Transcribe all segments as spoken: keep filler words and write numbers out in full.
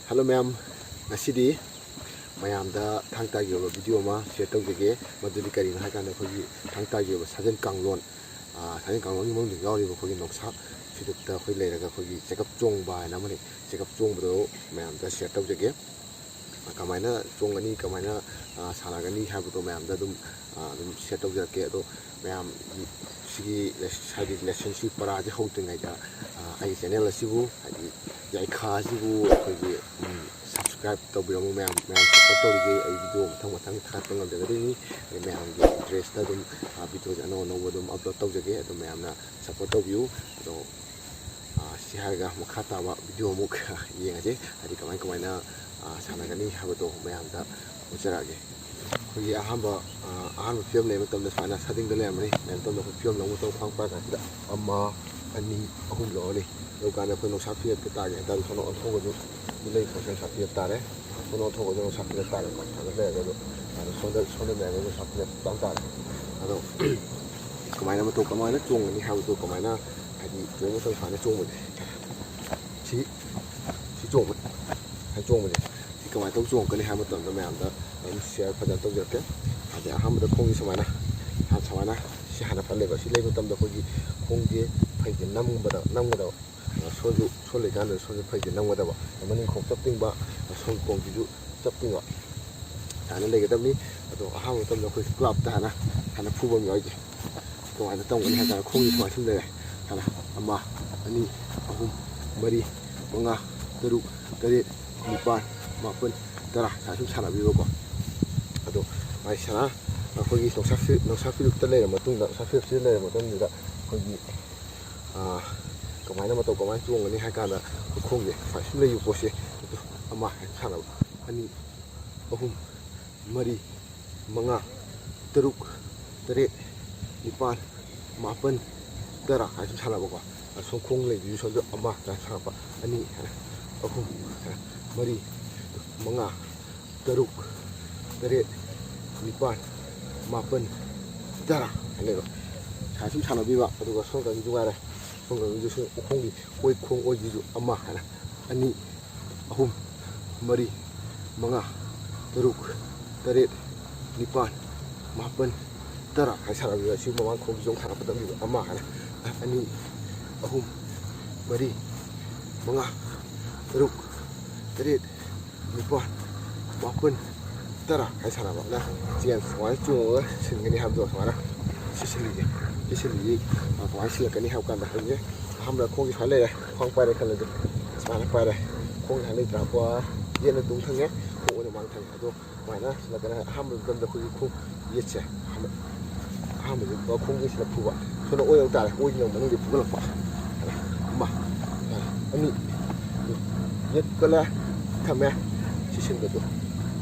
Hello ꯃꯌꯥꯝ, ꯉꯁꯤꯗꯤ ꯃꯌꯥꯝꯗ ꯊꯥꯡ ꯇꯥꯒꯤ ꯑꯣꯏꯕ ꯚꯤꯗꯤꯑꯣ ꯑꯃ ꯁꯤꯌꯔ ꯇꯧꯖꯒꯦ꯫ ꯃꯗꯨꯗꯤ ꯀꯔꯤꯅꯣ ꯍꯥꯏ ꯀꯥꯟꯗ, ꯑꯩꯈꯣꯏꯒꯤ ꯊꯥꯡ ꯇꯥꯒꯤ ꯑꯣꯏꯕ ꯁꯥꯖꯦꯜ ꯀꯥꯡꯂꯣꯟ, ꯑꯥ, ꯁꯥꯖꯦꯜ ꯀꯥꯡꯂꯣꯟꯒꯤ ꯃꯅꯨꯡꯗ ꯌꯥꯎꯔꯤꯕ ꯑꯩꯈꯣꯏꯒꯤ ꯅꯣꯡꯁꯥ ꯐꯤꯔꯨꯞꯇ ꯑꯩꯈꯣꯏ ꯂꯩꯔꯒ ꯑꯩꯈꯣꯏꯒꯤ ꯆꯦꯒꯞ ꯆꯣꯡꯕ ꯍꯥꯏꯅ ꯑꯃ ꯂꯩ, ꯆꯦꯒꯞ ꯆꯣꯡꯕꯗꯣ ꯃꯌꯥꯝꯗ ꯁꯤꯌꯔ ꯇꯧꯖꯒꯦ꯫ ꯀꯃꯥꯏꯅ ꯆꯣꯡꯒꯅꯤ, ꯀꯃꯥꯏꯅ, ꯑꯥ, ꯁꯥꯟꯅꯒꯅꯤ ꯍꯥꯏꯕꯗꯣ ꯃꯌꯥꯝꯗ ꯑꯗꯨꯝ, ꯑꯥ, ꯑꯗꯨꯝ ꯁꯤꯌꯔ ꯇꯧꯖꯔꯛꯀꯦ꯫ ꯑꯗꯣ ꯃꯌꯥꯝ ꯁꯤꯒꯤ ꯂꯦꯁ-, ꯍꯥꯏꯗꯤ ꯂꯦꯁꯟꯁꯤ ꯄꯔꯥꯁꯦ ꯍꯧꯗ꯭ꯔꯤꯉꯩꯗ, ꯑꯥ, ꯑꯩꯒꯤ ꯆꯦꯅꯦꯜ ꯑꯁꯤꯕꯨ, ꯍꯥꯏꯗꯤ ꯌꯥꯏꯐ ꯑꯁꯤꯕꯨ ꯑꯩꯈꯣꯏꯒꯤ, ꯎꯝ, ꯁꯕꯁꯀ꯭ꯔꯥꯏꯕ ꯇꯧꯕꯤꯔꯝꯃꯨ ꯃꯌꯥꯝ, ꯃꯌꯥꯝ ꯁꯞꯄꯣꯔꯠ ꯇꯧꯔꯤꯒꯩ ꯑꯩ ꯚꯤꯗꯤꯑꯣ ꯃꯊꯪ ꯃꯊꯪ ꯊꯥꯒꯠꯄ ꯉꯝꯖꯒꯗꯣꯏꯅꯤ꯫ ꯑꯗꯩ ꯃꯌꯥꯝꯒꯤ ꯏꯟꯇꯔꯦꯁꯇ ꯑꯗꯨꯝ, ꯑꯥ, ꯚꯤꯗꯤꯑꯣꯁꯦ ꯑꯅꯧ ꯑꯅꯧꯕ ꯑꯗꯨꯝ ꯑꯞꯂꯣꯗ ꯇꯧꯖꯒꯦ꯫ ꯑꯗꯣ ꯃꯌꯥꯝꯅ ꯁꯞꯄꯣꯔꯠ ꯇꯧꯕꯤꯌꯨ꯫ ꯑꯗꯣ, ꯑꯥ, ꯁꯤ ꯍꯥꯏꯔꯒ ꯃꯈꯥ ꯇꯥꯕ ꯚꯤꯗꯤꯑꯣ ꯑꯃꯨꯛ ꯌꯦꯡꯉꯁꯦ, ꯍꯥꯏꯗꯤ ꯀꯃꯥꯏ ꯀꯃꯥꯏꯅ, ꯑꯥ, ꯁꯥꯟꯅꯒꯅꯤ ꯍꯥꯏꯕꯗꯣ ꯃꯌꯥꯝꯗ ꯎꯠꯆꯔꯛꯑꯒꯦ꯫ ꯑꯩꯈꯣꯏꯒꯤ ꯑꯍꯥꯟꯕ, ꯑꯥ, ꯑꯍꯥꯟꯕ ꯐꯤꯕꯝ ꯂꯩꯕ ꯃꯇꯝꯗ ꯁꯨꯃꯥꯏꯅ ꯁꯥꯗꯤꯡꯗ ꯂꯩꯔꯝꯃꯅꯤ꯫ ꯂꯩꯕ ꯃꯇꯝꯗ ꯑꯩꯈꯣꯏ ꯐꯤꯕꯝ ꯂꯧꯕ ꯃꯇꯝ ꯈ꯭ꯋꯥꯡ ꯄꯥꯏ ꯀꯥꯟꯁꯤꯗ ꯑꯃ, ꯑꯅꯤ, ꯑꯍꯨꯝ ꯂꯧꯔꯅꯤ꯫ ꯑꯗꯨ ꯀꯥꯟꯗ ꯑꯩꯈꯣꯏ ꯅꯣꯡꯁꯥ ꯐꯤꯔꯦꯞꯇ ꯇꯥꯒꯦ ꯍꯥꯏ ꯇꯥꯔꯗꯤ ꯁꯣꯝꯗ ꯑꯣꯟꯊꯣꯛꯑꯒꯁꯨ ꯑꯗꯨ ꯂꯩ ꯈꯣꯠꯁꯦ ꯅꯣꯡꯁꯥ ꯐꯤꯔꯦꯞ ꯇꯥꯔꯦ꯫ ꯁꯣꯝꯗ ꯑꯣꯟꯊꯣꯛꯑꯒꯁꯨ ꯅꯣꯡꯁꯥ ꯐꯤꯔꯦꯞ ꯇꯥꯔꯦꯀꯣ꯫ ꯑꯗꯨ ꯂꯩꯔꯒꯁꯨ, ꯑꯗꯣ ꯁꯣꯝꯗ, ꯁꯣꯝꯗ ꯂꯩꯔꯒꯁꯨ ꯅꯣꯡꯁꯥ ꯐꯤꯔꯦꯞ ꯇꯥꯕ ꯇꯥꯔꯦ꯫ ꯑꯗꯣ ꯀꯃꯥꯏꯅ ꯃꯇꯧ ꯀꯃꯥꯏꯅ ꯆꯣꯡꯒꯅꯤ ꯍꯥꯏꯕꯗꯣ ꯀꯃꯥꯏꯅ, ꯍꯥꯏꯗꯤ ꯆꯣꯡꯕ ꯃꯇꯝ ꯁꯨꯃꯥꯏꯅ ꯆꯣꯡꯕꯁꯦ꯫ ꯁꯤ, ꯁꯤ ꯆꯣꯡꯕ, ꯁꯨꯃꯥꯏꯅ ꯆꯣꯡꯕꯁꯦ꯫ ꯁꯤ ꯀꯃꯥꯏꯅ ꯇꯧ ꯆꯣꯡꯉꯛꯀꯅꯤ ꯍꯥꯏꯕ ꯃꯇꯝꯗ ꯃꯌꯥꯝꯗ ꯑꯗꯨꯝ ꯁꯤꯌꯔ ꯐꯖꯅ ꯇꯧꯖꯔꯛꯀꯦ꯫ ꯍꯥꯏꯗꯤ ꯑꯍꯥꯟꯕꯗ ꯈꯣꯡꯁꯦ ꯁꯨꯃꯥꯏꯅ, ꯁꯨꯃꯥꯏꯅ ꯁꯤ ꯍꯥꯟꯅ ꯐꯍꯜꯂꯦꯕ꯫ ꯁꯤ ꯂꯩꯕ ꯃꯇꯝꯗ ꯑꯩꯈꯣꯏꯒꯤ ꯈꯣꯡꯁꯦ ꯐꯩꯁꯦ ꯅꯝꯒꯗꯕ, ꯅꯝꯒꯗꯕ꯫ ꯁꯣꯟꯁꯨ, ꯁꯣꯜꯂꯤꯀꯥꯟꯗ ꯁꯣꯟꯁꯨ ꯐꯩꯁꯦ ꯅꯝꯒꯗꯕ꯫ ꯃꯅꯤꯡ ꯈꯣꯡ ꯆꯞ ꯇꯤꯡꯕ, ꯁꯣꯝ ꯈꯣꯡꯁꯤꯁꯨ ꯆꯞ ꯇꯤꯡꯕ꯫ ꯁꯨꯃꯥꯏꯅ ꯂꯩꯒꯗꯕꯅꯤ꯫ ꯑꯗꯣ ꯑꯍꯥꯟꯕ ꯃꯇꯝꯗ ꯑꯩꯈꯣꯏ ꯀ꯭ꯂꯥꯞꯇ ꯍꯥꯟꯅ, ꯍꯥꯟꯅ ꯐꯨꯕ ꯑꯃ ꯌꯥꯎꯔꯤꯁꯦ꯫ ꯀꯃꯥꯏꯅ ꯇꯧꯒꯅꯤ ꯍꯥꯏ ꯀꯥꯟꯗ ꯈꯣꯡꯁꯦ ꯁꯨꯃꯥꯏꯅ ꯁꯨꯝ ꯂꯩꯔꯦ꯫ ꯍꯥꯟꯅ ꯑꯃ, ꯑꯅꯤ, ꯑꯍꯨꯝ, ꯃꯔꯤ, ꯃꯉꯥ, ꯇꯔꯨꯛ, ꯇꯔꯦꯠ, ꯅꯤꯄꯥꯜ, ꯃꯥꯄꯜ, ꯇꯔꯥ ꯁꯨꯃꯥꯏꯅ ꯁꯨꯝ ꯁꯥꯟꯅꯕꯤꯕꯀꯣ꯫ ꯑꯗꯣ ꯃꯥꯏ ꯁꯥꯟꯅ-, ꯑꯩꯈꯣꯏꯒꯤ ꯅꯣꯡꯁꯥ ꯐꯤ-, ꯅꯣꯡꯁꯥ ꯐꯤꯔꯨꯞꯇ ꯂꯩꯔ ꯃꯇꯨꯡꯗ, ꯅꯣꯡꯁꯥ ꯐꯤꯔꯨꯞꯁꯤꯗ ꯂꯩꯔ ꯃꯇꯨꯡꯁꯤꯗ ꯑꯩꯈꯣꯏꯒꯤ, ꯑꯥ, ꯀꯃꯥꯏꯅ ꯃꯇꯧ ꯀꯃꯥꯏꯅ ꯆꯣꯡꯒꯅꯤ ꯍꯥꯏ ꯀꯥꯟꯗ ꯑꯩꯈꯣꯏ ꯈꯣꯡꯁꯦ ꯁꯨꯃꯥꯏꯅ ꯁꯨꯝ ꯂꯩꯕ ꯄꯣꯠꯁꯦ꯫ ꯑꯗꯨ ꯑꯃ ꯍꯥꯏꯅ ꯁꯥꯟꯅꯕ, ꯑꯅꯤ, ꯑꯍꯨꯝ, ꯃꯔꯤ, ꯃꯉꯥ, ꯇꯔꯨꯛ, ꯇꯔꯦꯠ, ꯅꯤꯄꯥꯜ, ꯃꯥꯄꯜ, ꯇꯔꯥ ꯍꯥꯏꯅ ꯁꯨꯝ ꯁꯥꯟꯅꯕꯀꯣ꯫ ꯑꯁꯣꯝ ꯈꯣꯡ ꯂꯩꯕꯤꯁꯨ ꯁꯣꯝꯗ ꯑꯃ ꯍꯥꯏꯅ ꯁꯥꯟꯅꯕ, ꯑꯅꯤ ꯍꯥꯏꯅ, ꯑꯍꯨꯝ ꯍꯥꯏꯅ, ꯃꯔꯤ, ꯃꯉꯥ, ꯇꯔꯨꯛ, ꯇꯔꯦꯠ, ꯅꯤꯄꯥꯜ, ꯃꯥꯄꯜ, ꯇꯔꯥ ꯍꯥꯏꯅ ꯂꯩꯕ꯫ ꯁꯨꯃꯥꯏꯅ ꯁꯨꯝ ꯁꯥꯟꯅꯕꯤꯕ, ꯑꯗꯨꯒ ꯁꯣꯝ ꯀꯥꯡꯒꯤꯁꯨ ꯉꯥꯏꯔꯦ꯫ ꯁꯣꯝ ꯀꯥꯡꯒꯤꯁꯨ ꯁꯨꯝ ꯎꯈꯣꯡꯒꯤ ꯑꯣꯏ ꯈꯣꯡ ꯑꯣꯏꯁꯤꯁꯨ ꯑꯃ ꯍꯥꯏꯅ, ꯑꯅꯤ, ꯑꯍꯨꯝ, ꯃꯔꯤ, ꯃꯉꯥ, ꯇꯔꯨꯛ, ꯇꯔꯦꯠ, ꯅꯤꯄꯥꯜ, ꯃꯥꯄꯜ, ꯇꯔꯥ ꯍꯥꯏ ꯁꯥꯟꯅꯕꯤꯕ꯫ ꯑꯁꯤ ꯃꯃꯥꯡ ꯈꯣꯡ ꯆꯣꯡ ꯊꯥꯔꯛꯄ ꯇꯝꯕꯤꯕ꯫ ꯑꯃ ꯍꯥꯏꯅ, ꯑꯅꯤ, ꯑꯍꯨꯝ, ꯃꯔꯤ, ꯃꯉꯥ, ꯇꯔꯨꯛ, ꯇꯔꯦꯠ, ꯅꯤꯄꯥꯜ, ꯃꯥꯄꯜ, ꯇꯔꯥ ꯍꯥꯏ ꯁꯥꯟꯅꯕ꯫ ꯅ ꯆꯦꯟ ꯁꯨꯃꯥꯏꯅ ꯆꯣꯡꯉꯒ ꯁꯤꯟꯒꯅꯤ ꯍꯥꯏꯕꯗꯣ ꯁꯨꯃꯥꯏꯅ ꯁꯤ ꯁꯤꯜꯂꯤꯁꯦ꯫ ꯁꯤ ꯁꯤꯜꯂꯤꯁꯤ ꯀꯃꯥꯏꯅ ꯁꯤꯜꯂꯛꯀꯅꯤ ꯍꯥꯏꯕ ꯀꯥꯟꯗ, ꯍꯧꯖꯤꯛ ꯑꯍꯥꯟꯕꯗ ꯈꯣꯡꯁꯦ ꯁꯨꯃꯥꯏꯅ ꯂꯩꯔꯦ꯫ ꯈ꯭ꯋꯥꯡ ꯄꯥꯏꯔꯦ ꯈꯜꯂꯁꯦ꯫ ꯁꯨꯃꯥꯏꯅ ꯄꯥꯏꯔꯦ꯫ ꯈꯣꯡꯁꯦ ꯁꯨꯃꯥꯏꯅ ꯂꯩꯇ꯭ꯔꯥ? ꯀꯣ ꯌꯦꯠꯅ ꯇꯨꯡ ꯊꯪꯉꯦ, ꯈꯣꯡ ꯑꯣꯏꯅ ꯃꯥꯡ ꯊꯪꯉꯦ꯫ ꯑꯗꯣ ꯁꯨꯃꯥꯏꯅ ꯁꯤꯜꯂꯛꯀꯅꯤ꯫ ꯑꯍꯥꯟꯕ ꯃꯇꯝꯗ ꯑꯩꯈꯣꯏꯒꯤ ꯈꯣꯡ ꯌꯦꯠꯁꯦ, ꯑꯍꯥꯟꯕ, ꯑꯍꯥꯟꯕꯁꯦ ꯈꯣꯡ ꯌꯦꯠꯁꯤꯅ ꯐꯨꯕ꯫ ꯁꯣꯝꯗ ꯑꯣꯏ ꯍꯥꯏꯕ ꯇꯥꯔꯦ꯫ ꯑꯣꯏꯁꯤꯅ ꯃꯅꯨꯡꯗ ꯐꯨꯒꯠꯂꯛꯄ꯫ ꯑꯃ, ꯑꯅꯤ, ꯌꯦꯠ ꯀꯜꯂꯦ, ꯊꯝꯃꯦ꯫ ꯁꯤ ꯁꯤꯟꯕꯗꯣ꯫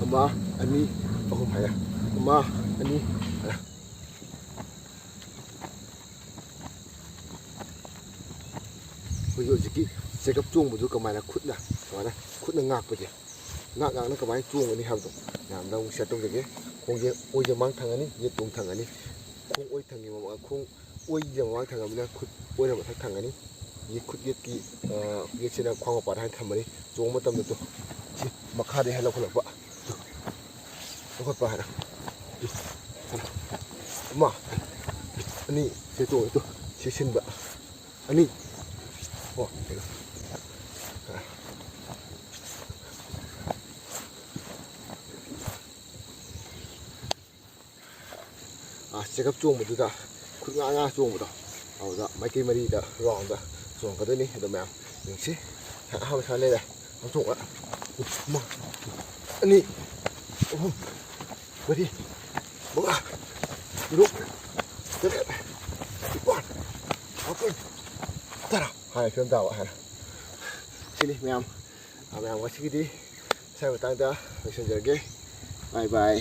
ꯑꯃ, ꯑꯅꯤ, ꯑꯍꯨꯝ ꯍꯥꯏꯅ꯫ ꯑꯃ, ꯑꯅꯤ ꯍꯥꯏꯅ꯫ ꯑꯩꯈꯣꯏꯒꯤ ꯍꯧꯖꯤꯛꯀꯤ ꯆꯦꯒꯞ ꯆꯣꯡꯕꯗꯨ ꯀꯃꯥꯏꯅ ꯈꯨꯠꯅ, ꯁꯨꯃꯥꯏꯅ ꯈꯨꯠꯅ ꯉꯥꯛꯄꯁꯦ, ꯉꯥꯛ ꯉꯥꯛꯅ ꯀꯃꯥꯏꯅ ꯆꯣꯡꯒꯅꯤ ꯍꯥꯏꯕꯗꯣ ꯃꯌꯥꯝꯗ ꯑꯃꯨꯛ ꯁꯤꯌꯔ ꯇꯧꯖꯒꯦ꯫ ꯈꯣꯡꯁꯦ ꯑꯣꯏꯁꯦ ꯃꯥꯡ ꯊꯪꯉꯅꯤ, ꯌꯦꯠ ꯇꯨꯡ ꯊꯪꯉꯅꯤ꯫ ꯈꯣꯡ ꯑꯣꯏ ꯊꯪꯉꯤ ꯃꯃꯥꯡ, ꯈꯣꯡ ꯑꯣꯏꯁꯦ ꯃꯃꯥꯡ ꯊꯪꯉꯕꯅꯤꯅ ꯈꯨꯠ ꯑꯣꯏꯅ ꯃꯊꯛ ꯊꯪꯉꯅꯤ꯫ ꯌꯦꯠ ꯈꯨꯠ ꯌꯦꯠꯀꯤ, ꯑ, ꯌꯦꯠꯁꯤꯅ ꯈ꯭ꯋꯥꯡ ꯃꯄꯥꯗ ꯍꯥꯏꯅ ꯊꯝꯃꯅꯤ꯫ ꯆꯣꯡꯕ ꯃꯇꯝꯗ ꯇꯨ ꯁꯤ ꯃꯈꯥꯗꯒꯤ ꯍꯦꯛ ꯂꯧꯈꯠꯂꯛꯄ꯫ ꯇꯨ꯫ ꯂꯧꯈꯠꯄ ꯍꯥꯏꯅ꯫ ꯇꯨ꯫ ꯑꯃ꯫ ꯑꯅꯤ꯫ ꯁꯤ ꯇꯣꯡꯉꯦ ꯇꯨ꯫ ꯁꯤ ꯁꯤꯟꯕ꯫ ꯑꯅꯤ꯫ ꯑꯣ꯫ ꯑꯥ, ꯆꯦꯒꯞ ꯆꯣꯡꯕꯗꯨꯗ ꯈꯨꯠ ꯉꯥ ꯉꯥ ꯆꯣꯡꯕꯗꯣ, ꯑꯗꯨꯗ ꯃꯥꯏꯀꯩ ꯃꯔꯤꯗ ꯔꯥꯎꯟꯗ ꯆꯣꯡꯒꯗꯣꯏꯅꯤ꯫ ꯑꯗꯣ ꯃꯌꯥꯝ ꯌꯦꯡꯁꯤ꯫ ꯑꯍꯥꯟꯕ ꯁꯨꯃꯥꯏꯅ ꯂꯩꯔꯦ꯫ ꯑꯃ ꯆꯣꯡꯕ꯫ ꯑꯃ, ꯑꯅꯤ, ꯑꯍꯨꯝ, ꯃꯔꯤ, ꯃꯉꯥ, ꯇꯔꯨꯛ, ꯇꯔꯦꯠ, ꯅꯤꯄꯥꯜ, ꯃꯥꯄꯜ, ꯇꯔꯥ꯫ ꯍꯥꯏ, ꯐꯤꯂꯝ ꯇꯥꯕ ꯍꯥꯏꯔ꯫ ꯁꯤꯅꯤ ꯃꯌꯥꯝ꯫ ꯑ, ꯃꯌꯥꯝ ꯉꯁꯤꯒꯤꯗꯤ ꯁ꯭ꯋꯥꯏ ꯃꯇꯥꯡꯗ ꯂꯣꯏꯁꯤꯟꯖꯔꯒꯦ꯫ ꯕꯥꯏ ꯕꯥꯏ꯫